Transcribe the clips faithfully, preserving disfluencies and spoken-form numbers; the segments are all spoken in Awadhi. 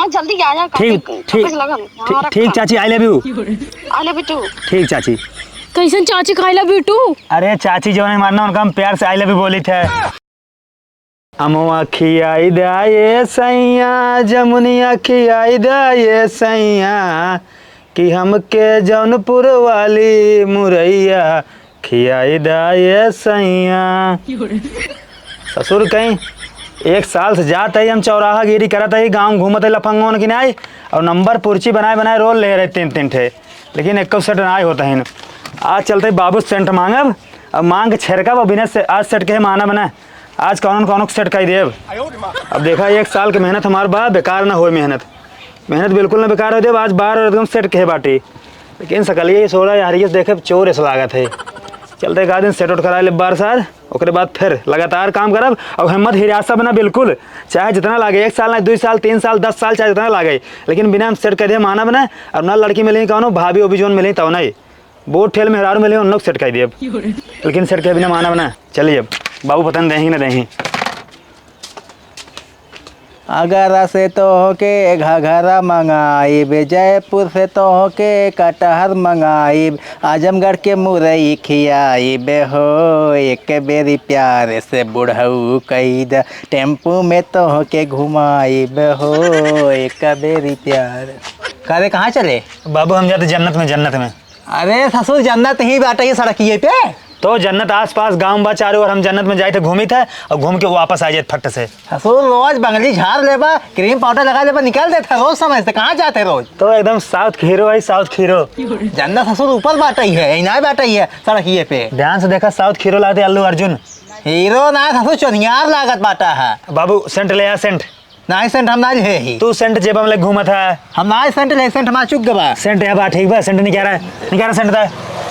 जल्दी आया, काफी, ठीक, ठीक, काफी लगन। हाँ, ठीक, रखा। ठीक चाची, I love you। I love you too। ठीक चाची। कैसन चाची का I love you too? अरे चाची जो नहीं मानना, उनका हम प्यार से I love you बोली थे। अमवा खियाई दा ये सैया, जमुनिया खियाई दा ये सैया, कि हमके जौनपुर वाली मुरैया खियाई दा ये सैया। ससुर कहीं एक साल से जात है, हम चौराहा गिरी करत है, गाँव घूमत है लफंगोन की नाई, और नंबर पुर्ची बनाए बनाए रोल ले रहे तीन तीन ठे, लेकिन एको सेट नाई होता है। आज चलते बाबू सेंट मांगब, अब मांग के छेड़कब, अब बिना से, आज सेट कहे मानब ना, आज कौनो न कौनो सेट कह देब। अब देखा, एक साल के मेहनत हमार बा, बेकार ना होए मेहनत, मेहनत बिल्कुल ना बेकार हो देब। आज बार एकदम सेट कहे बाटी, लेकिन सकलिए सोड़ा यार, ये देखे चोर ऐसा लागत है। चलते एक आध दिन सेट उट करा ले बार सार, ओकरे बाद फिर लगातार काम करब। अब हिम्मत हिरासा बना बिल्कुल, चाहे जितना लागे, एक साल ना, दुई साल, तीन साल, दस साल, चाहे जितना लागे, लेकिन बिना हम सेट कह दे मानब ना। और ना लड़की मिली कौनो, भाभी ओभी जोन मिली तब नहीं, बहुत ठेल मेहरारू मिली, उन लोग सेट कह दिए। लेकिन सेट के बिना मानब ना। चलिए, बाबू पता नहीं देही कि ना देही। आगरा से तोहके घघरा मंगाइब, जयपुर से तोहके कटहर मंगाइब, आजमगढ़ के मुरई खियाइब हो, एक बेरी प्यार से बुढ़ऊ कई द, टेम्पू में तोहके घुमाइब हो, एक बेरी प्यार। का रे, कहाँ चले? बाबू, हम जाते जन्नत में, जन्नत में। अरे ससुर, जन्नत ही बाटे ये सड़किए पे। तो जन्नत आसपास गाँव बा चारों ओर, हम जन्नत में जाइत है, घूमित है और घूम के वापस आ जाइत फट से। ससुर, रोज बंगली झाड़ लेबा, क्रीम पाउडर लगा लेबा, निकल देत है रोज समय से। कहाँ जाते रोज? तो एकदम साउथ के हीरो है, साउथ के हीरो। जन्नत ससुर ऊपर बाटे ही है, यही ना बाटे ही है सड़किए पे। ध्यान से देखा, साउथ के हीरो लागते अल्लू अर्जुन। हीरो ना ससुर, चोनियार लागत बाटा है। बाबू, सेंट ले आ, सेंट। नाई सेंट हम ना लिहे ही। तू सेंट जेबा में लेके घूमत है। हम नाई सेंट ले, सेंट हमार चुक गबा। सेंट है बा, ठीक बा, सेंट निकारा, निकारा सेंट दा।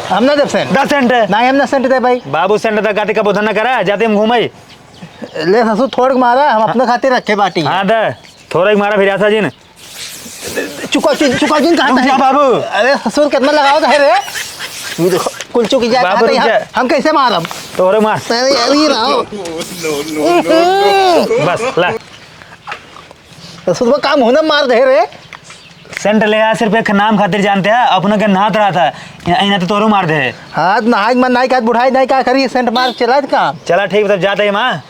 हम ना देब सेंट। दा सेंट। नाई, हम ना सेंट दे भाई। बाबू, सेंट दा, गाती का बोधन ना करा, जाते हम घूमे। ले ससुर, थोड़ के मारा, हम अपने खातिर रखे बाटी। हाँ दा, थोड़ा ही मारा फिर आसा जी ने। चुका जिन, चुका जिन कहाँ रुक जा है? बाबू। अरे ससुर, कितना लगाओ है रे? ये देखो, कुल चुकी जाए बाबू, खाते रुक यहाँ। जा। हम कैसे मारब? तोरे मार। अरे, अरे, रहो। बस, ला। तो सुबह काम होना मार दे रे। सेंट ले आ, सिर्फ एक नाम खातिर जानते हैं, अपनों के नात रहा था, इन्हें तो तोरो मार दे। हाथ नहाई मन नाई का, बुढ़ाई नाई का करी, सेंट मार चला काम। चला ठीक, तब जाते हैं माँ।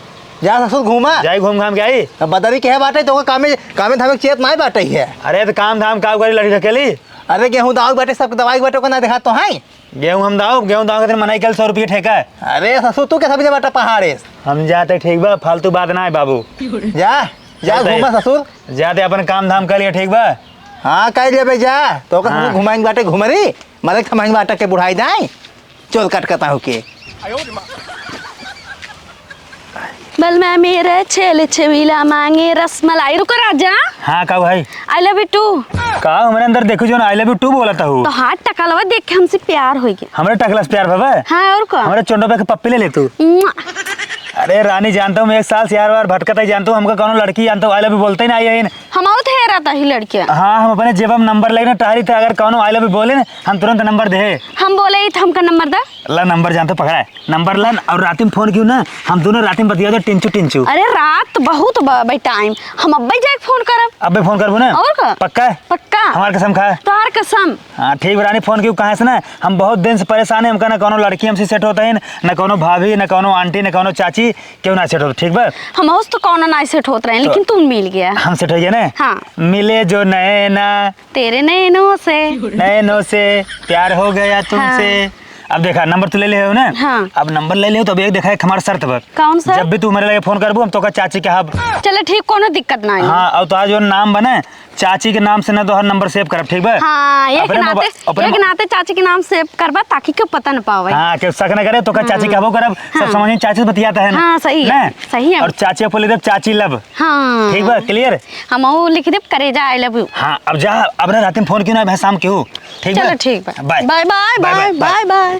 जा ससुर घूमा। जाई घूम घाम के आई। अब बदरी के है बाटे, तो कामे, कामे धामे के चेत नाई बाटे है। अरे तो काम धाम का करी लड़ी ढकेली? अरे गेहूं दाऊ बाटे, सबके दवाई बाटे, ओकर ना देखा तो है। गेहूं हम दाऊ, गेहूं दाऊ के दिन मनाई कल सौ रुपये ठेका। अरे ससुर, तू कैसा भी बाटा पहाड़े? हम जाते ठीक बा, फालतू बात ना है बाबू। जा, जा जाते। घूमा ससुर। जाते अपन काम धाम कर लिया, ठीक बा? हाँ, कर लेबे जा। तो ओकर हाँ। ससुर घुमाएंगे बाटे घुमरी, मरे घुमाएंगे बाटे के बुढ़ाई जाए, चोर कटकता होके। बलमा मेरे छेले छबीला मांगे रसमलाई। रुको राजा। हाँ, का भाई? I love you too। का हमरे अंदर देखो जो ना I love you too बोलत हूँ। तो हाथ टकलवा देख के हमसे प्यार हो गया। हमरे टकला से प्यार भवा? हाँ, और का? हमरे चोंडो पे के पप्पी ले ले तू। मुआ। अरे रानी, जानता हूँ मैं एक साल से यार वार भटकता ही जानता हूँ, हमका कौनो लड़की जानता हूँ I love you बोलते ही ना आई है। हम आउत है रहता ही लड़कियाँ। हाँ, हम अपने जेब में नंबर लेके ना टहरी थे, अगर कौनो I love you बोले ना, हम तुरंत नंबर दे। हम बोले ही तो हमका नंबर दे। ला नंबर जानता हूँ, पकड़ा है। नंबर लन और राती में फोन कियो ना, हम दोनों राती में बतिया दे टिंचू टिंचू। अरे रात बहुत बा भाई टाइम, हम अब्बे जाके फोन करब। अब्बे फोन करबो ना? और का? पक्का? पक्का। हमार कसम खा। तोहार कसम। हाँ ठीक बा रानी, फोन कियो कहाँ से ना, हम बहुत दिन से परेशान है, हमका ना कौनो लड़की हमसे सेट होता है, ना कौनो भाभी, ना कौनो आंटी, ना कौनो चाची, क्यों ना सेट होता, ठीक बा? हम तो कौनो ना सेट होत रहे, तो लेकिन तुम मिल गया। हम सेट हो गया ना? हाँ। मिले जो नैना। तेरे नैनों से। नैनों से प्यार हो गया तुमसे। हाँ। अब देखा, नंबर तो ले ले हो ना? हाँ। अब नंबर ले ले हो, तो अब एक देखा, एक हमारा शर्त बा। कौन सा? जब भी तू हमारे लगे फोन करबू, हम तोका चाची कहब। चलो ठीक, कोनो दिक्कत ना है। हाँ, और तो आज जो नाम बने, चाची के नाम से ना तो हर नंबर सेव करब, ठीक बा? हाँ, एक अपने नाते, मोबा-, अपने एक मो- नाते चाची के नाम सेव करबा, ताकि क्यों पता न पावे। हाँ, क्यों शक न करे, तोका हाँ। चाची कहबो करब, सब हाँ। समझ में चाची से बतियाता है ना? हाँ, सही है, ना? सही है। और चाची को लिख देब, चाची love। हाँ। ठीक बा, clear? हम वो लिख देब, करेजा I love you। हाँ, अब जा, अब ना रात में फोन कियो ना, भाई शाम के हो। ठीक बा? चलो, ठीक बा। Bye। Bye, bye, bye, bye, bye, bye।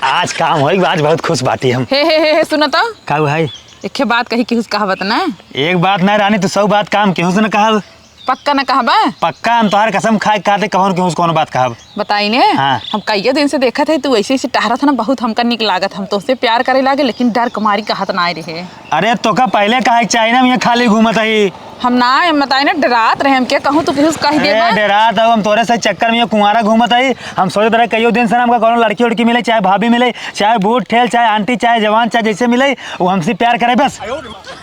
आज काम होई, आज बहुत खुश बाटी हम। हे, हे, हे, हे, सुनो तो। का भाई? एक बात कही, केहू से कहबत ना। एक बात ना रानी, तू सौ बात काम केहू से ना कहब। पक्का न कहबा? पक्का, हम तोहार कसम खाए के कहते, कहूँ केहू से कौनो बात कहब। बताई ने, हाँ। हम कइये दिन से देखत है, तू ऐसे ऐसे टहरत है ना, बहुत हमका निक लागत। हम तोहसे प्यार करे लागे, लेकिन डर के मारी कहत नाई रहे। अरे, तोका पहले कहे के चाही ना, हम ये खाली घूमत हई। हम ना, हम बताई ना, डरात रहे, हम के कहूँ, तू केहू से कह अरे, देबा? डरात हऊ, हम तोरे से चक्कर में ये कुंवारा घूमत हई। हम सोचत रहे, कइयो दिन से ना हमका कौनो लड़की उड़की मिले, चाहे भाभी मिले, चाहे बूढ़ ठेल, चाहे आंटी, चाहे जवान, चाहे जैसे मिले, वो हमसे प्यार करे बस।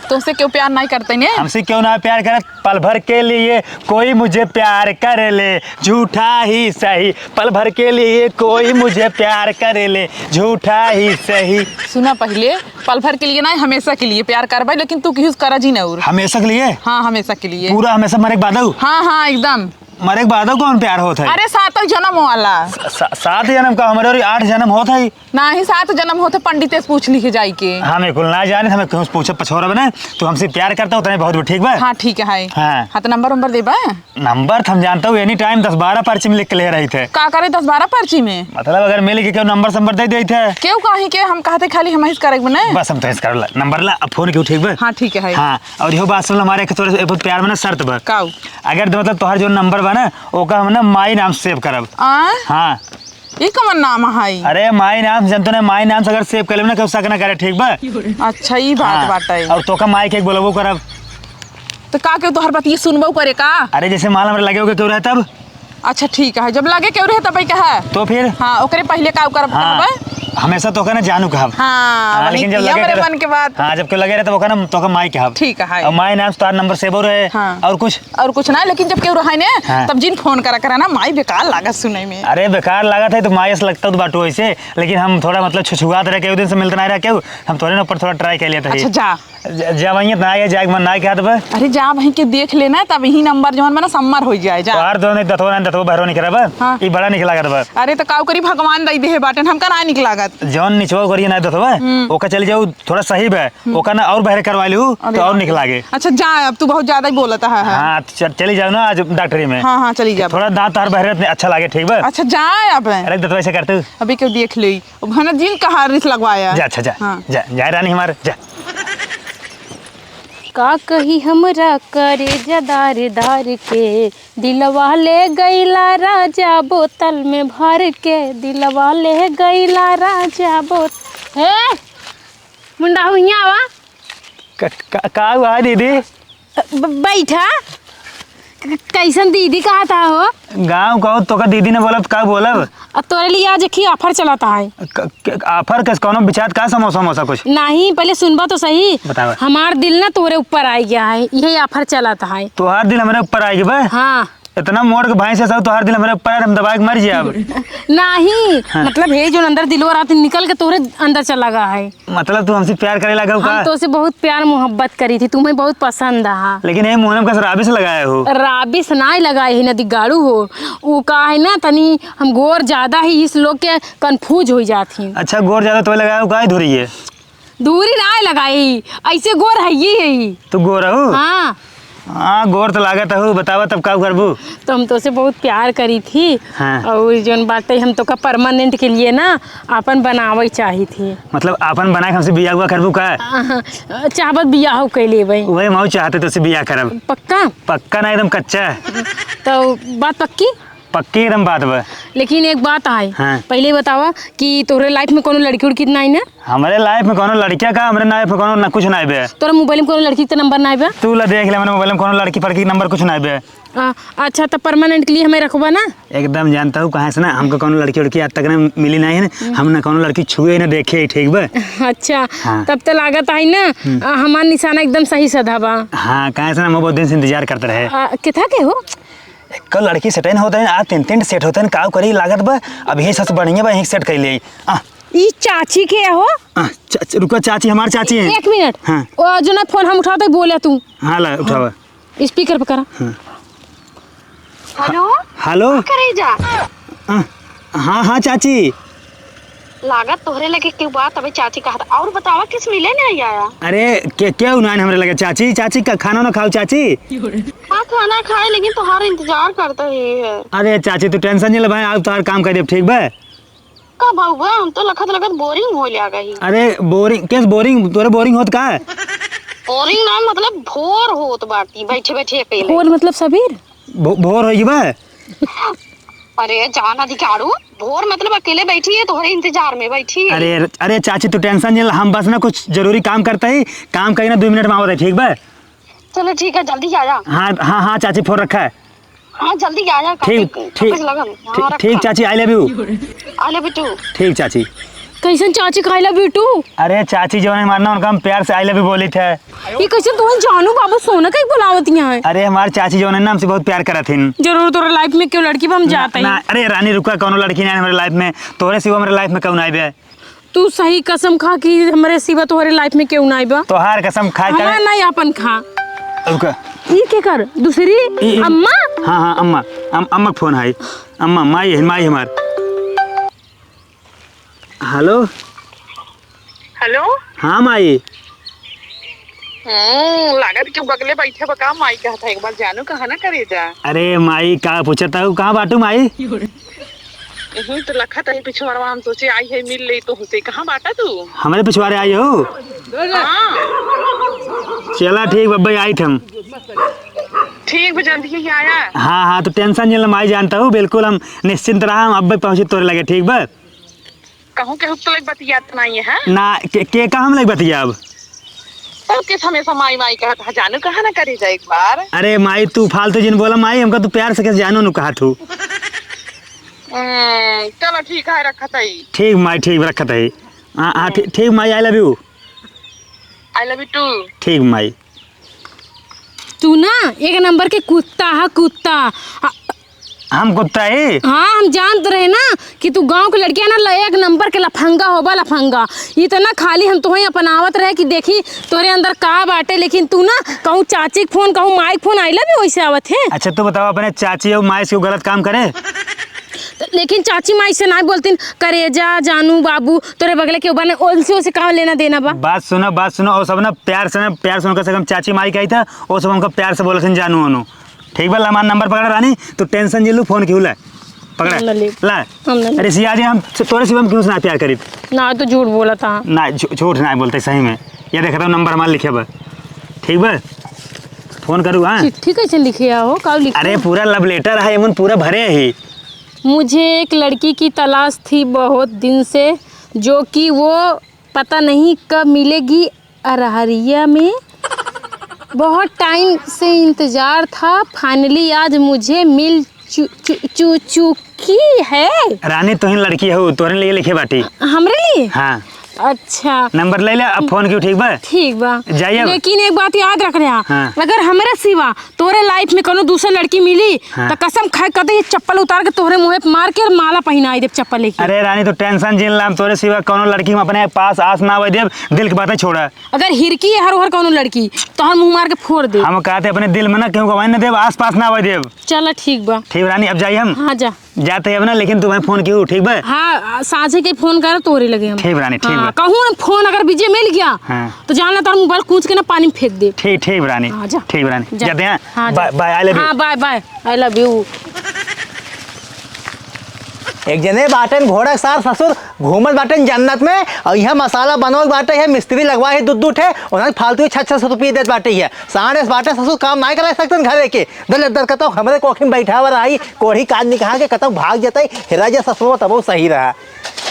तोहसे केहू प्यार नाई करते ने? हमसे केहू ना प्यार करत। पल भर के लिए कोई मुझे प्यार कर ले, झूठा ही सही। पल भर के लिए कोई मुझे प्यार कर ले, झूठा ही सही। सुना पहिले, पल भर के लिए ना, हमेशा के लिए प्यार करबे, लेकिन तू केहू से करा जिन और। हमेशा के लिए? हाँ, हमेशा के लिए। पूरा हमेशा मरे के बादउ? हाँ, हाँ, एकदम। मरे के बादउ कौन प्यार होत है? अरे, सातों जन्म वाला। स-, स-, सात जन्म का? हमरे और आठ जन्म होत है। नाही, सात जन्म होत है, पंडिते से पूछ लिहे जाई के। हम ये कुल ना जाने, हमें केहू से पूछे पछोरब ना। तू हमसे प्यार करता हो, तने बहुत, ठीक बा? हाँ, ठीक है। हाँ। हाँ, तो नंबर, नंबर देबा? नंबर तो हम जानता हूँ, any time दस बारह पर्ची में लिख के ले रही थे। का करे दस बारह पर्ची में? मतलब, अगर मिल के केहू नंबर संबर दे देते। केहू कहीं के हम कहते खाली हम ही से करेक बने? बस हम तो ही से करब ला। नंबर ला, अब फोन के, ठीक बा? हाँ, ठीक है। हाँ, और इहो बात सुन ला, हमारे एक थोड़ा सा बहुत प्यार में ना शर्त बा। काऊ? अगर तो मतलब तोहार जो नंबर बा ना, ओका हम ना माई नाम से save करब। आ? हाँ। ई कवन नाम है? अरे माई नाम से, जनतो ने माई नाम से अगर save कर लेब ना, केहू शक ना करे, ठीक बा? अच्छा, ई बात हाँ, बाटे। और तोका माई के एक बोलबो करब। तो का केहू तोहर बतिया सुनबो करे का? अरे जैसे मान ला हमरे लगे होके केहू रहे तब? अच्छा ठीक है, जब लगे केहू रहे तब कहा? तो फिर? हाँ, ओकरे पहिले का करब हाँ, कहबे? हमेशा तोका ना जानू कहब। हाँ, हाँ, वही लेकिन जब किया लगे मेरे केहू रहे मन के बात। हाँ, जब केहू लगे रहे तब ओका ना तोका माई कहब। ठीक है। और माई नाम से तोहार नंबर save रहे। हाँ। और कुछ? और कुछ ना, लेकिन जब केहू रहे ने, हाँ। तब जिन फोन करा करा ना, माई बेकार लागत सुने में। अरे बेकार लागत है तो माई से लगता तो बाटू ऐसे, लेकिन हम थोड़ा मतलब छुछुआत रहे, केहू दिन से मिलत ना रहे केहू, हम तोरे ऊपर थोड़ा try कर लेते हैं। अच्छा जा। ज-, जब वहीं ना आए, जाए मन ना कहत बा। अरे जा वहीं के देख लेना, तब यही नंबर जवन बना सम्मर हो जाए, जा। तोहार तो नहीं दतवा, नहीं दतवा बहरो निकला बा। हाँ। ई बड़ा निक लागत बा। अरे तो काऊ करी, भगवान दई देहे बाटेन, हमका ना निक लागत। जौन निचवा करिए ना दतवा, हम्म। ओका चली जाऊ, थोड़ा सही बा। हम्म। ओका ना और बहरे करवा लिहू, अरे तो और बाप निक रे। लागे। अच्छा, जा, अब तू बहुत ज्यादा ही बोलत है। हाँ, तो चल, चली जाओ ना आज डॉक्टरी में। हाँ, हाँ, चली जा। थोड़ा दांत तोहार बहरे अच्छा लागे, ठीक बा? अच्छा, जा अब। अरे, दतवा ऐसे करते। अभी केहू देख ले। अब है ना, जिन कहा रिस लगवाया। जा, अच्छा, जा। हाँ। जा, जा रानी हमार, जा। का कही हमरा करेजा दार दार के, दिलवा ले गईला राजा बोतल में भर के, दिलवा ले गईला राजा बोत-, हे, मुंडा हो, हियाँ आवा। क-, क-, का हुआ है दीदी? ब-, बैठा। क-, कैसन दीदी कहत हो? गाँव कहो तोका दीदी न बोलब, का बोलब? अब तोरे लिए आज एक ही offer चलत है। क-, क-, offer कस, कौनो बिचात का समोसा वमोसा कुछ? नहीं, पहले सुनबा तो सही। बतावा। हमार दिल ना तोरे ऊपर आइ गया है, यही offer चलत है। तोहार दिल हमरे ऊपर आइ गया बा? हाँ। इतना मोट के भैंस है सब, तोहार दिल हमरे ऊपर आए, हम दबाए के मर जाब। नहीं, हाँ। मतलब हे जो अंदर दिलवा रात निकल के तोरे अंदर चला गया है। मतलब तू हमसे प्यार करे लगा हो हम का? तोसे बहुत प्यार मोहब्बत करी थी, तुम्हें बहुत पसंद हा। लेकिन ये मुँह में कस राबिस लगाए हो? राबिस ना लगाए है, नदी गाड़ू हो। वो का है ना, तनी हम गोर ज्यादा ही, इस लोग के confuse हो जात ही। अच्छा, गोर ज्यादा तो लगाए हो, काहे धुरी है? दूरी ना लगाई, ऐसे गोर है ही है। तू गोर हो? हाँ। हाँ, गोर तो लागत हो, बतावा तब का करबू? तो हम तोसे बहुत प्यार करी थी। हाँ। और जौन बाटे हम तोका permanent के लिए ना आपन बनावे चाही थी। मतलब आपन बना के हमसे बियाह हुआ करबू का? हाँ, चाहबत बियाह हो के लेबे। वही हम चाहते तोसे बियाह करब। पक्का? पक्का ना, एकदम कच्चा। तो बात पक्की? पक्की एकदम बात बा। लेकिन एक बात आए, हाँ। पहले बतावा कि तोहरे life में कोनो लड़की उड़की त नाई ना? हमरे life में कोनो लड़किया का, हमरे life में कोनो ना, कुछ नाई बे। तोरा mobile में कोनो लड़की के नंबर नाई बे? तू ला देख ले, हमरे mobile में कोनो लड़की फड़की के नंबर कुछ नाई बे। आ, अच्छा, तो permanent के लिए हमें रखबा ना? एकदम जानता हूँ, कहाँ से ना, हमको कोनो लड़की उड़की आज तक ना मिली नहीं है ना, हम्म। हम ना कोनो लड़की छुए ना देखे, ठीक बे? अच्छा, हाँ। तब तो लागत है ना, हम्म। आ, हमार निशाना एकदम सही सधा बा। हाँ, कहाँ से ना, हम बहुत दिन से इंतजार करते रहे। आ, किथा के हो? एक लड़की set नहीं होता है, आज तीन तीन set होते हैं, का करी लागत बा। अब यही सबसे बढ़िया बा, यही set कर ले। आ। ई चाची के हो? आ, चा-, चा-, रुको, चाची, हमार चाची हैं। एक मिनट। हाँ। ओ, जो ना फोन हम उठावत है, बोले तू। हाँ, ला, उठावा। Speaker पे करा। हाँ। Hello? Hello? का करे जा? आ, हाँ, हाँ, चाची। लागत तोहरे लगे केहू बा, तबे चाची कहत। और बतावा, किस मिले नहीं आया? अरे, के, केहू ना हमरे लगे, चाची, चाची का खाना ना खाओ, चाची? हाँ, खाना खाए, लेकिन तोहार इंतजार करता ही है। अरे, चाची, तू tension नहीं ले भाई, आज तोहार काम कर देब, ठीक बा? का बउआ, हम तो लखत लखत boring होए लागा ही। अरे, boring, केस boring? तोरे boring होत का? Boring ना, मतलब भोर होत बाटी बैठे बैठे अकेले। भोर मतलब सबेर? भो-, भोर होई बा। अरे जान अधिकारू, भोर मतलब अकेले बैठी है तोहरे इंतजार में बैठी है। अरे, अरे चाची तू tension नहीं ला, हम बस ना कुछ जरूरी काम करता ही, काम करी ना दो मिनट में आवत है, ठीक बा? चलो ठीक है, जल्दी आ जा। हाँ, हाँ, हाँ चाची phone रखा है। हाँ, जल्दी आ जा, ठीक, काफी, ठीक, काफी लगन। हाँ, ठीक, रखा। ठीक, चाची, I love you। I love you too। ठीक, चाची। कैसन चाची का I love you too? अरे, चाची जौन है हमार ना, उनका हम प्यार से I love you बोलित है। ये कैसन तोहन जानू बाबू सोना का ही बुलावत यहाँ है? अरे, हमार चाची जौन है ना, हमसे बहुत प्यार करत हिन। जरूर तोरे life में केहू लड़की बा, हम ना, जात ही। ना, अरे रानी, रुका, कौनो लड़की नहीं है हमारे life में, तोहरे सिवा हमारे life में केहू नाई बे। तू सही कसम खा कि हमरे सिवा तोहरे life में केहू नाई बा। तोहार कसम खाए हमार करे। नाई, आपन खा। रुका। ई के कर? दूसरी? ई, ई। अम्मा? हाँ, हाँ, अम्मा। अम-, अम्मा के phone है। अम्मा, माई है, माई हमार। Hello। Hello। हाँ, माई। हम्म, लागत कि बगले बैठे बा का, माई कहत है, एक बार जानू कहा ना करेजा। अरे माई, का पूछत हऊ, कहाँ बाटू माई? यही तो लखत है पिछुआरवा, हम सोचे आई है मिल ले तोहसे। कहाँ बाटा तू? हमरे पिछुआरे आई हो? हाँ। चला ठीक बा, अब्बे आइत हम। ठीक बा, जल्दी ही आया। हाँ, हाँ, तो tension नहीं ला, माई जानता हूँ, बिल्कुल हम निश्चिंत रहा, हम अब्बे पहुँचे तोरे लगे, ठीक बा? कहूँ केहू के लग बतियात नहीं है? ना, के, के का हम लग बतियाब? तो किस हमेशा माई माई कहत है, जानू कहा ना करेजा एक बार। अरे माई, तू फालतू जिन बोला माई, हमका तू प्यार से कैसे जानू नु कहा तू। हम्म, चलो ठीक है, रखत है। ठीक माई, ठीक रखत है। हाँ, हाँ, ठीक, ठीक माई, I love you। I love you too। ठीक माई। तू ना एक नंबर के कुत्ता है, कुत्ता। आ, हम कुत्ता ही? हाँ, हम जानत रहे ना कि तू गांव के लड़किया ना ल-, एक नंबर के लफंगा होबा, लफंगा। इतना खाली हम तोहे अपनावत रहे कि देखी तोरे अंदर का बाटे, लेकिन तू ना कहूँ चाची के phone, कहूँ माई के phone, I love you वैसे आवत है। अच्छा, तू बताओ, अपने चाची और माई से क्यों गलत काम करे? तो लेकिन चाची माई से ना बोलतीन, करेजा, जानू, बाबू, तोरे बगले के बने, उनसे, उनसे का लेना देना बा? बात सुनो, बात सुनो, और सब ना प्यार से ना, प्यार से उनका से हम चाची माई कही था, वो सब हमका प्यार से बोलत हन जानू ओनू। ठीक बा, ला हमार number पकड़ा रानी, तू tension जिन लू, phone क्यों ला? पकड़ा। हम ना लेब। ला। हम ना लेब। अरे सिया जी, हम तोरे सिवा हम केहू से ना प्यार करीब। ना, तो झूठ बोला था। ना, झू-, झूठ ना बोलते सही में। ये देखा था number हमार लिखे बा। ठीक बा? Phone करू, हाँ? चिट्ठी कैसे लिखे हो? का लिखे? अरे पूरा love letter है, एमन पूरा भरे ही। मुझे एक लड़की की तलाश थी बहुत दिन से, जो कि वो पता नहीं कब मिलेगी अरहरिया में। बहुत time से इंतजार था, finally आज मुझे मिल चु-, चु-, चु-, चुकी है। रानी, तोहिन लड़की हो, तोहरे लिए लिखे बाटी। हमरे लिए? हाँ। अच्छा। Number ले ले, अब phone क्यों, ठीक बा? ठीक बा। जाइए अब। लेकिन एक बात याद रख रहा, हाँ। अगर हमरे सिवा तोरे life में कोनो दूसर लड़की मिली, हाँ। त कसम खाए कदे ये चप्पल उतार के तोहरे मुँहे पे मार के और माला पहिनाई देब चप्पल लेके। अरे रानी, तू tension जिन ला, हम तोरे सिवा कोनो लड़की हम अपने पास आस ना आवे देब, दिल के बातें छोड़ा। अगर हिरकी हर ओहर कोनो लड़की, तोहर मुँह मार के फोड़ देब। हम कहते अपने दिल में ना केहू गवाही ना देब, आस पास ना आवे देब। चला ठीक बा। ठीक रानी, अब जाई हम। हाँ, जा। जाते अब ना, लेकिन तुम्हें phone क्यों, ठीक बा? हाँ, साँझे के phone कर तोहरे लगे हम। ठीक रानी, ठीक हाँ, बा। कहूँ हम phone अगर busy मिल गया, हाँ। तो जान ला तोहर mobile कूच के ना पानी में फेंक देब। ठीक, ठीक रानी। हाँ, जा। ठीक रानी। जा। जाते हैं। हाँ, जा। Bye, bye, I love you। हाँ, bye, bye। I love you। एक जने बाटेन घोड़ा के सार ससुर घूमत बाटेन जन्नत में, और यहाँ मसाला बनोत बाटे है, मिस्त्री लगवा है दू दू ठे, उन्हें फालतू छह छह सौ रुपये देत बाटे है। साढ़े बाटे ससुर काम नाहीं करा सकते घरे के। दल दर कतौ हमरे कोखी में बैठा हुआ रही, कोढ़ी काज निकहा के कतौ भाग जतई, हेरा जे ससुर तबो सही रहा।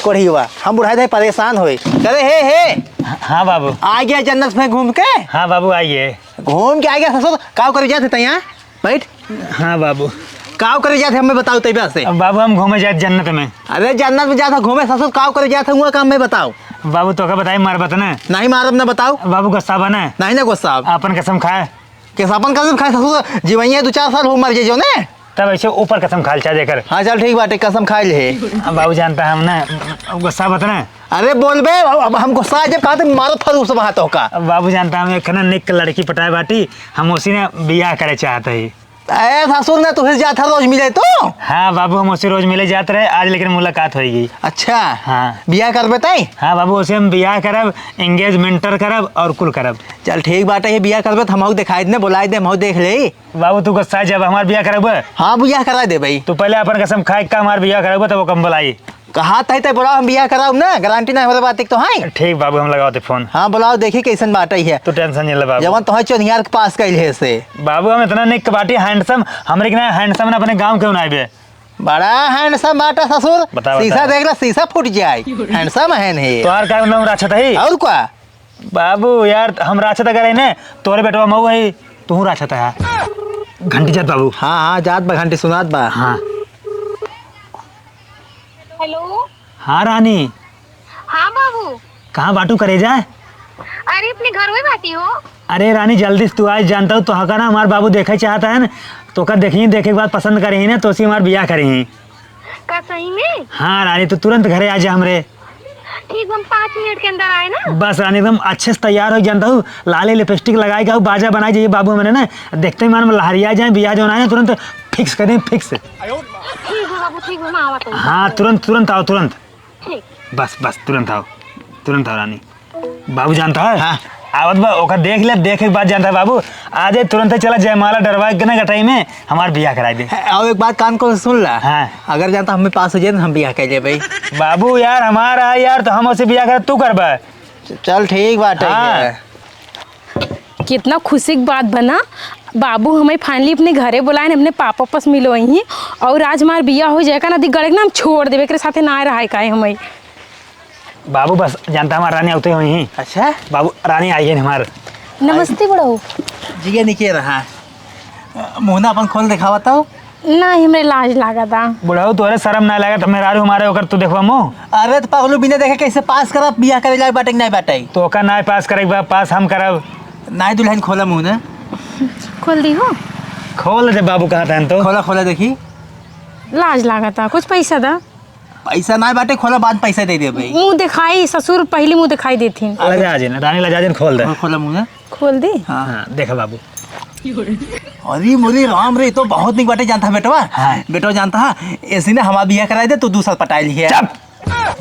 कोढ़ी हुआ, हम बुढ़ाई दे परेशान होई। करे हे, हे। हाँ बाबू। आ गया जन्नत में घूम के? हाँ बाबू, आइए। घूम के आ गया ससुर, काव करे जात है तैयार? बैठ। हाँ बाबू। काव करे जात है, हमें बताओ तैबा से। अब बाबू, हम घूमे जात जन्नत में। अरे जन्नत में जात है घूमे ससुर, काव करे जात है, हुआ काम में बताओ। बाबू, तोका बताई, मारबत ना। नहीं मारब ना, बताओ। बाबू, गुस्सा बने। नहीं ना गुस्सा। अपन कसम खाए। कैसे अपन कसम खाए ससुर, जीवइया दो चार साल हो मर जाए जो ने। तब ऐसे ऊपर कसम खाल चाहे देकर। हाँ चल ठीक बाटे, कसम खाए ले। अब बाबू जानता है हम ना, अब गुस्सा बत ना। अरे बोल बे, अब, अब हम गुस्सा आ जाए, कहाँ तक मारो फरूस वहाँ तो का। अब बाबू जानता है हम एक ना निक लड़की पटाए बाटी, हम उसी ने बियाह करे चाहते ही। ए ससुर ने तुझे जाता रोज मिले तो? हाँ बाबू, हम उसी रोज मिले जात रहे, आज लेकिन मुलाकात होई गई। अच्छा। हाँ। बियाह करबे तई? हाँ बाबू, उसे हम बियाह करब, engagement करब और कुल करब। चल ठीक बाटे, ये बियाह करबे तो हमहू दिखाई दे, बुलाई दे, हमहू देख ले। बाबू, तू गुस्सा जब हमार बियाह करब? हाँ, बियाह करा दे भाई। तू पहले अपन कसम खाए का हमार बियाह करब, तब वो कम बुलाई। कहा तही तय बोलाओ, हम बियाह कराउब ना, गारंटी ना हमरे बात एक तो है। ठीक बाबू, हम लगावत ही फोन। हाँ, बोलाओ, देखी कैसन बाटइ है। तू टेंशन नहीं ले बाबू। जवन तोहइ चोन्हियार के पास कइल है से। बाबू, हम इतना निक बाटी, हैंडसम, हमरे के ना हैंडसम ना अपने गाँव के नाई बे। बड़ा हैंडसम बाटा ससुर। बता, बता। शीशा देख ला, शीशा फूट जाए। हैंडसम है नहीं। तोहार का नाम राछत है? और का? बाबू यार, हम राछत अगर है ने, तोरे बेटवा मऊ है, तू राछत है। घंटी जात बाबू। हाँ, हाँ, जात बा घंटी, सुनात बा। हाँ। हेलो। हाँ रानी। हाँ बाबू। कहाँ बाटू करेजा? अरे अपने घर में बाटी हो। अरे रानी, जल्दी से तू आज, जानता हूँ तोहका ना हमार बाबू देखे चाहता है ना, तोका देखी, देखे के बाद पसंद करी ना, तोसी हमार बियाह करी। का सही में? हाँ रानी, तू तुरंत घरे आ जा हमरे। ठीक, हम पाँच मिनट के अंदर आए ना। बस रानी, एकदम अच्छे से तैयार हो, जानता हूँ, लाली लिपस्टिक लगाए के आऊ, बाजा बनाए जाइए बाबू हमरे ना, देखते ही मन में लहरिया जाए, बियाह जौन आए ना, तुरंत फिक्स कर दें, फिक्स। ठीक है बाबू, ठीक है, मैं आवत हूँ। हाँ, तुरंत, तुरंत आओ, तुरंत। ठीक। बस, बस, तुरंत आओ, तुरंत आओ रानी। बाबू जानता है? हाँ। आवत बा, ओका देख ले, देखे के बाद जानता है बाबू। आ जाए, तुरंत ही चला जयमाला डरवा के ना गटाई में हमार बियाह कराई दे। है, आओ एक बात कान खोल सुन ला। हाँ। अगर जानता हमें पास हो जाए ना, हम बियाह कर लेबे। बाबू यार, हमारा है यार, तो हम उसे बियाह कर, तू करबा? च-, चल ठीक बाटे हाँ। है। कितना खुशी की बात बना, बाबू हमें finally अपने घरे बुलाए, अपने पापा पास मिलोइहीं, और आज हमार बियाह हो जाए का ना, दी गड़े के ना हम छोड़ देबे, एकरे साथे ना रहाए काहे हमें। बाबू बस जानता हमार रानी आवते होइहीं। अच्छा? बाबू रानी आई है हमार। नमस्ते बुढ़ऊ। जिया निके रहा। मुँह ना अपन खोल देखावा तो। ना, हमरे लाज लागता। बुढ़ऊ तोरे शर्म ना लागत, मेहरारू हमारे ओकर तू देखबा मुँह? अरे तो पगलू बिना देखे कैसे पास करब, बियाह करे लायक बाटे कि नहीं बाटे? तो ओकर ना पास करे के बा, पास हम करब। नहीं दुल्हन खोला मुँह ना। खोल दी हो। खोल दे बाबू, कहाँ तहन तो। खोला, खोला देखी। लाज लागता, कुछ पैसा दा। पैसा ना बाटे, खोला, बाद पैसा दे देबे। मुँह दिखाई ससुर, पहले मुँह दिखाई देथिन। लजा जिन, रानी लजा जिन, खोल दे। खोल, खोला मुँह ना। खोल दी? हाँ। हाँ, देखा बाबू। अरे मोरे राम रे, तो बहुत निक बाटे जानता है बेटवा। हाँ। बेटवा जानता है, ऐसे ने हमार बियाह कराई दे, तू दूसर पटाई लिहे। चुप!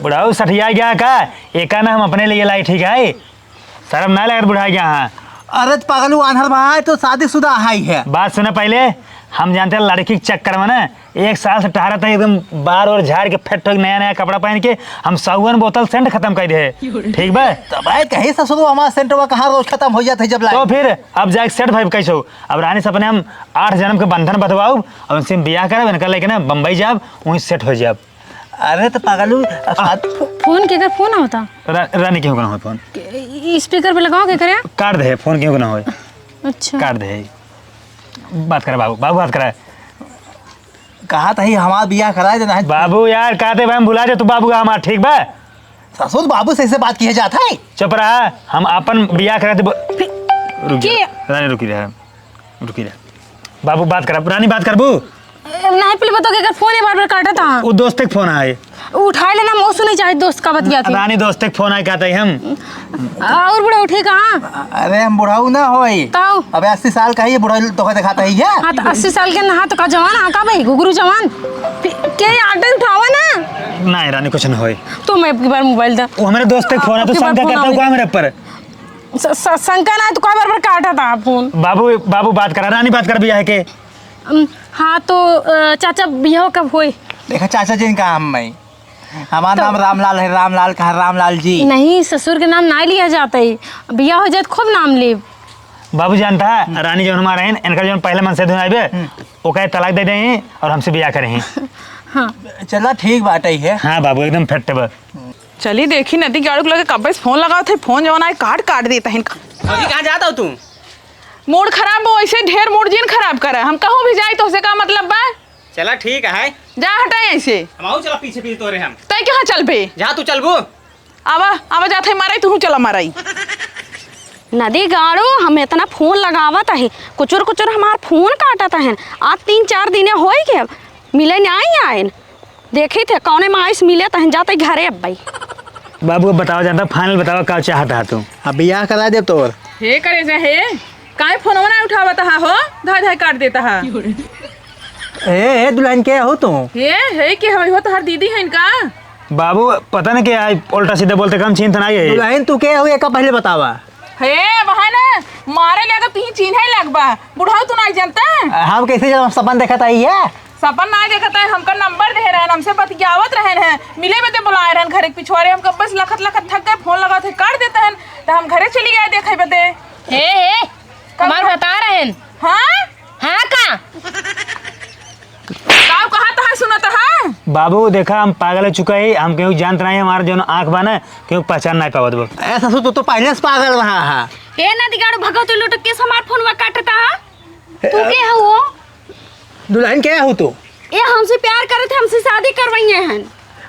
बुढ़ऊ सठिया गया का? एका ना हम अपने लिए लाई, ठीक है? शर्म ना लगत बुढ़ा गया, हाँ। अरे तो पागल, वो आन्हर भाई तो शादीशुदा हाई है। बात सुने पहले, हम जानते हैं लड़की के चक्कर में ना एक साल से टहरत है, एकदम बार और झाड़ के फिट होके नया नया कपड़ा पहन के हम सौवन बोतल सेंट खत्म कर दे। ठीक बा? तो भाई कहीं ससुर हमारा सेंटवा कहाँ रोज खत्म हो जाता है जब तो लाए। फिर अब जाके सेट भाई कैसे हो? अब रानी से अपने हम आठ जन्म के बंधन बंधवाऊ, अब उनसे हम बियाह करब, इनका लेके ना बम्बई जाब, वहीं सेट हो जाब। अरे तो पागलू, अब आ। साथ फो-, फोन केकर फोन आवता? रा-, रानी केहू का ना होय फोन। के-, ई स्पीकर पे लगाओ, केकर है? काट दे, फोन केहू का ना होय। अच्छा। काट दे। बात करे बाबू, बाबू बात करे। कहा था ही हमार बियाह कराए देना है। बाबू यार, कहते भाई हम भुला जा, तू बाबू का हमार, ठीक बा? ससुर बाबू से ऐसे बात किया जाता है? चुप रहा, हम अपन बियाह कराए दे ब-, फिर रुक जा, के? रानी रुकी रहा। रुकी रह। बाबू बात करब, रानी बात करबू? ए, नहीं, पहले बताओ, केकर फोन है बार-बार काटत हा? वो दोस्त के फोन आए। उठाए लेना, हम सुने चाहे दोस्त का बतिया थी। रानी दोस्त के फोन आए कहते हैं हम। और बुढ़ऊ ठीक कहाँ? अरे हम बुढ़ऊ ना होई। काऊ? अबे अस्सी साल का ही बुढ़ऊ तोका दिखाता है क्या? हाँ, तो अस्सी साल के ना, तो का जवान, हाँ, का भाई, घुघरू जवान? फिर के आटे उठावा ना? नहीं रानी, कुछ ना होई। तो मैं अब की बार मोबाइल दा। वो हमारे दोस्त के फोन है, तो अब की बार शंका फोन करता हूँ आवे। का मेरे पर? स-, स-, शंका ना है, तो कई बार बार काटा था फोन। बाबू, बाबू बात करा, रानी बात कर बियाह के। अम, हाँ, तो, अ, चाचा, बियाह कब होई? देखा, चाचा जी का हम मैं, हमार तो नाम रामलाल है, रामलाल कहा, रामलाल जी। नहीं, ससुर के नाम ना लिया जाता है, बियाह हो जाए तो खूब नाम लेब। बाबू जानता है, रानी जौन हमारा है, इनका जौन पहले मन से धुन आइबे, हम्म। ओका तलाक दे दें और हमसे बियाह करें। हाँ। चला, ठीक बात है। हाँ बाबू, एकदम फिट बा। चली देखी, नदी गाड़ू के लगे कब्बे से फोन लगावत है, फोन जवन आए काट काट देता है इनका। अभी कहाँ जाता हो तू? मूड खराब हो, ऐसे ढेर मूड जिन खराब करे। हम कहूँ भी जाई तो उसे का मतलब बा? चला ठीक है। जा हटा ऐसे। हम आऊ चला पीछे पीछे तोरे हम। तै कहाँ चल पे? जहाँ तू चलबू। आवा, आवा जात है माराई, तू चला माराई। नदी गाड़ू, हम इतना फोन लगावत है, कुचुर कुचुर हमार फोन काटत है। आज तीन चार दिने होई के मिले नहीं आइन। देखी थे कौने माई से मिले तहन जाते घरे अब भाई। बाबू, अब बतावा जानता, final बतावा का चाहता है तू? अब बियाह करा दे तोर। हे करे जा हे, काहे फोनवा ना उठावत हा हो? धाय धाय काट देता हा। ए, ए, दुल्हन के हो तू? हे, हे के हवे हो, तोहर दीदी है इनका? बाबू, पता नहीं क्या है, उल्टा सीधा बोलते कम छीन थनाई है। दुल्हन तू के हो, एका पहले बतावा। हे, वहाँ ना, मारे ले तो तीन चीन्हे लगबा। बुढ़ऊ तू नहीं जानता? हम कैसे जब सपन देखत आई है? सपन नाहीं देखत है, हमका नंबर दे रहन, हमसे बतियावत रहन है, मिले बदे बुलाए रहन घरे के पिछवारे। हम कब से लखत लखत थक गए, फोन लगावत है, काट देत हैं, त हम घरे चली गए देखे बदे। हे, हे, हमार बता रहन। हाँ? हाँ का? का कहत है, सुनत है? बाबू, देखा, हम पागल हो चुका है, हम केहू जानत नाहीं, हमार जौन आँख बा ना, केहू पहचान नाहीं पावत बा। ए ससुर, तू तो पहिले से पागल रहा है। ए नदिगाड़ू, भगवती लुटक के हमार फोनवा काटता है। तू के हऊ? दुल्हन के हऊ तू? ए, हमसे प्यार करत है, हमसे शादी करवाइए हैं।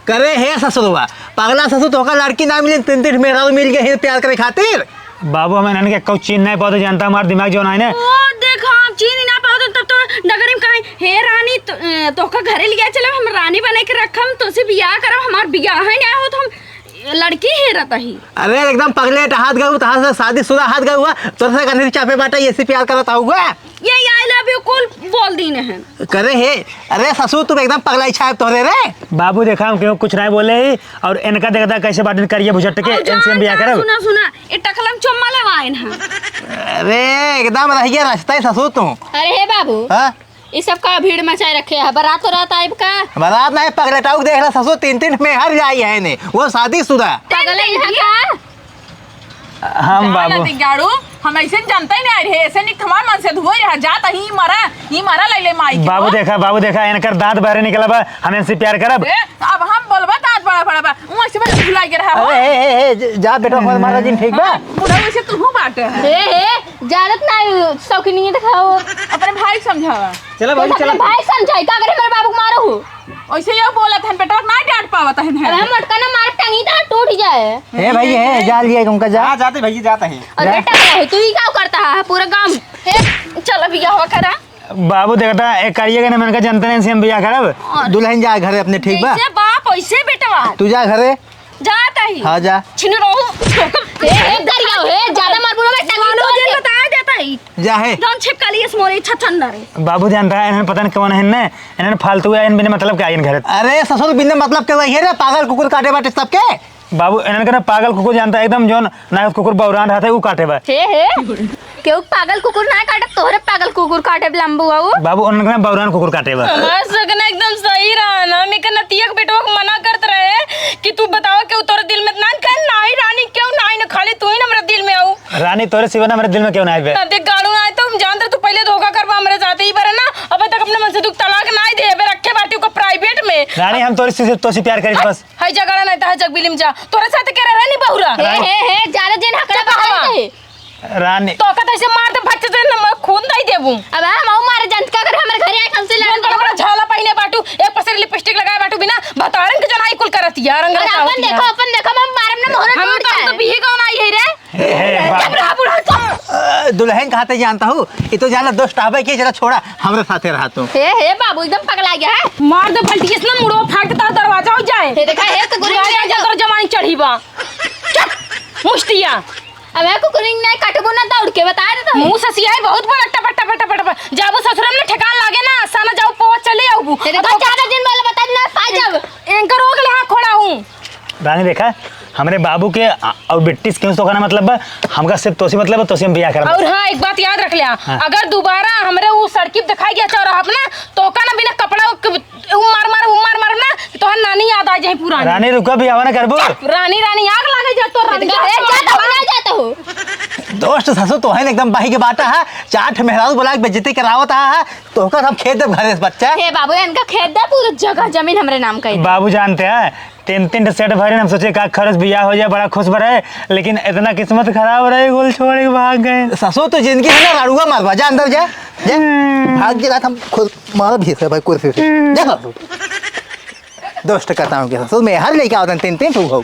करे हे ससुरवा, पगला ससुर, तोहका लड़की ना मिली, तीन तीन मेहरारू मिल गए हैं प्यार करे खातिर। बाबू, हम इन्हन के कुछ चीन्ह नाहीं पावत, जानता हमार दिमाग जौन है ना। ओ, देखो, हम चीन्ह ही ना पावत, तब तो डगरी में कहीं, "हे रानी, तो, ए, तोहका घरे लिया चलब, हम रानी बने के रखम, तोसे बियाह करब, हमार बियाह ही ना हो, तो हम लड़की हेरत ही।" अरे, एकदम पगलेट हाथ गऊ, तहां से शादीशुदा हाथ गऊ हुआ, तोर से कन्हरी चापे बाटा, ये से प्यार करत आऊगा। ये I love you कुल बोल दीने हैं। करे हे, अरे ससुर, तुम एकदम पगलाई छाप तोहरे रे। बाबू, देखा, हम केहू कुछ नाहीं बोले ही, और इनका देखता कैसे बात करिए भुजट के, और जान, इनसे हम बियाह जान, करब। सुना, सुना, ये टकलम चुम्मा लेवाइन है। अरे, एकदम रह गया रास्ता ही ससुर तू। अरे हे बाबू, हाँ? ई सब का भीड़ मचाए रखे है? बारात हो रात आइब का? बारात नाहीं, पगलेटाऊ के देख ला ससुर, तीन तीन मेहर जाई है ने, वो शादीशुदा। पगल है का? हम जाना बाबू। दिगाड़ू, हम ऐसे जानते ही नाहीं रहे, ऐसे निक हमार मन से धुए रहा, जात ही मरा, ही मरा ले ले माई के बाबू हो। देखा, बाबू देखा, इनकर दांत बाहरे निकला बा, हम इनसे प्यार करब। ए, अब हम बोलबा दांत बड़ा बड़ा बा, वो ऐसे बस भुला के रहा हो। अरे, ए, ए, ए, ज-, जा बेटा, हमार महाराज जी ठीक बा? बुढ़ा वैसे तू हूँ बाटे। हे, हे, जानत नाहीं, शौकीनी देखाओ। अपने भाई समझावा। चला भाई, अपने चला। भाई समझाई, का करे मेरे बाबू को मारो हो? ऐसे यो बोलत हन, बेटवा ना डांट पावत हन। अरे हम मटका ना मार टंगी तो टूट जाए। ए भाई, ए, जा लिया उनका जा। हाँ, जाते भैया, जाते हैं। और जा। बेटा का हो, तू ही का करता है पूरा गांव? हे, चल अभी यह करा। बाबू देखता, एक करिए के ना, मन का जनते नहीं, इनसे हम बियाह करब। और दुल्हन जा घरे अपने, ठीक बा? जैसे बाप, वैसे बेटवा। तू जा घरे। जात ही। हाँ, जा। छिन रहू। ए, ए, गरिया, ए, ज्यादा मत बोलो, मैं टंगी मानो तोड़ दिन के बता देता ही। जा है। जौन छिपका लिए मोरे छछन रे। बाबू जानता है, इन्हन पता नहीं कौन है, इन्हन, इन्हन फालतू है, इन बिना मतलब के आइन घर। अरे ससुर, बिना मतलब के वही है रे, पागल कुकुर काटे बाटे सबके। बाबू, इन्हन के ना पागल कुकुर जानता है, एकदम जौन नायक कुकुर बौरान रहता है, वो काटे बा। हे, हे। केहू पागल कुकुर ना काटे, तोहरे पागल कुकुर काटे लंबू बाबू। बाबू, उनके ना बौरान कुकुर काटे बा। हमार सगना एकदम सही रहा ना, हम एक नतिया के बेटवा के मना करत रहे कि तू बतावा केहू तोरे दिल में ना, कहे, "नाही रानी, केहू नाही ना, खाली तू ही ना हमरा दिल में आऊ।" रानी, तोरे सिवा ना हमरे दिल में केहू नाही बे। ना देख गाड़ू ना, तो हम जानत रहे तू पहिले धोखा करबा हमरे साथे, ई बार ना, अबे तक अपने मन से तू तलाक नाही दे, अबे रखे बाटी को प्राइवेट में। रानी, हम तोरे से, तोसे प्यार करी बस। हई जगड़ा नाही त हई जगबिलिम जा, तोरे साथे के रहे नी बहुरा। हे, हे, हे, ज्यादा जिन हकड़ा चुप रहा। बता दे। रानी। तो का तैसे मार दे, भच्चे से न, खून दई देबू। अब हम आऊ मारे जंत का कर हमरे घरे आए, हमसे लड़ बड़ा बड़ा झाला पहिने बाटू, एक पसेरी लिपस्टिक लगाए बाटू, बिना भतारन के जनाई कुल करत यार, रंग और रचावत अपन यार। देखो, अपन देखो, हम मारम ना मोहरा हम टूट तो, हम तो जाए। बिही कौन आई है रे? हे, हे, बाप। चुप रहा, बूढ़ा, चुप। अ, दुल्हन कहाँ ते जानता हूँ? ये तो जाना दोस्त आवे के, जरा छोड़ा, हमरे साथे रहा तू। हे, हे, बाबू, एकदम पगला गया है। मार दे भल्टी, इसने मुड़ो फाड़ के तार दरवाजा हो जाए। हे देखा, हे कुकुर बुलाए जा, जा, तोर जवानी चढ़ी बा। चुप, मुस्तिया। अब है कुकुरिंग नहीं कटबो ना दौड़ के बता दे तो। मुंह से सियाही बहुत बड़ा टप टप टप टप। जाबो ससुरम ने ठेकान लागे ना, साना जाओ पोवा चले आऊबू। तेरे अब को तो ज्यादा दिन वाला बता देना, पा जाओ। एंकर हो गले, हाँ, खोड़ा हूँ। रानी देखा, हमरे बाबू के आ, और बिट्टी से केहू से ओकरा मतलब बा, हमका सिर्फ तोसी मतलब बा, तोसी हम बियाह करब। और हाँ, एक बात याद रख लिया, हाँ। अगर दोबारा हमरे उ सड़की पे दिखाई गया चौराहा पे ना, तो ओका ना बिना कपड़ा उ मार मार, उ मार मार ना, तोहर नानी याद आ जाए पुरानी। रानी रुका, बियाह ना करबो। चुप, रानी, रानी आग लागे जा तो रानी इधर जा, है, जा तो ना जाता हो। दोस्त ससुर तो है ना एकदम बाही के बाटा है, चार ठे मेहरारू बुला के बेइज्जती करावत है, तो ओकर हम खेत देब घरे से बच्चा। हे बाबू, इनका खेत दे, पूरा जगह जमीन हमरे नाम का ही। बाबू जानते हैं, तीन तीन ठे सेट भरे, हम सोचे का खर्च बियाह हो जाए, बड़ा खुश भरे, लेकिन इतना किस्मत खराब रहे, गोल छोड़ के भाग गए। ससुर तो जिंदगी है ना, राड़ुआ मारवा, जा अंदर जा, जा। हम्म। भाग के रात हम खुद मार भी से भाई कुर्सी से। जा ससुर। दोस्त कहता हूँ कि ससुर में हर लेके आवतन तीन तीन ठो हो।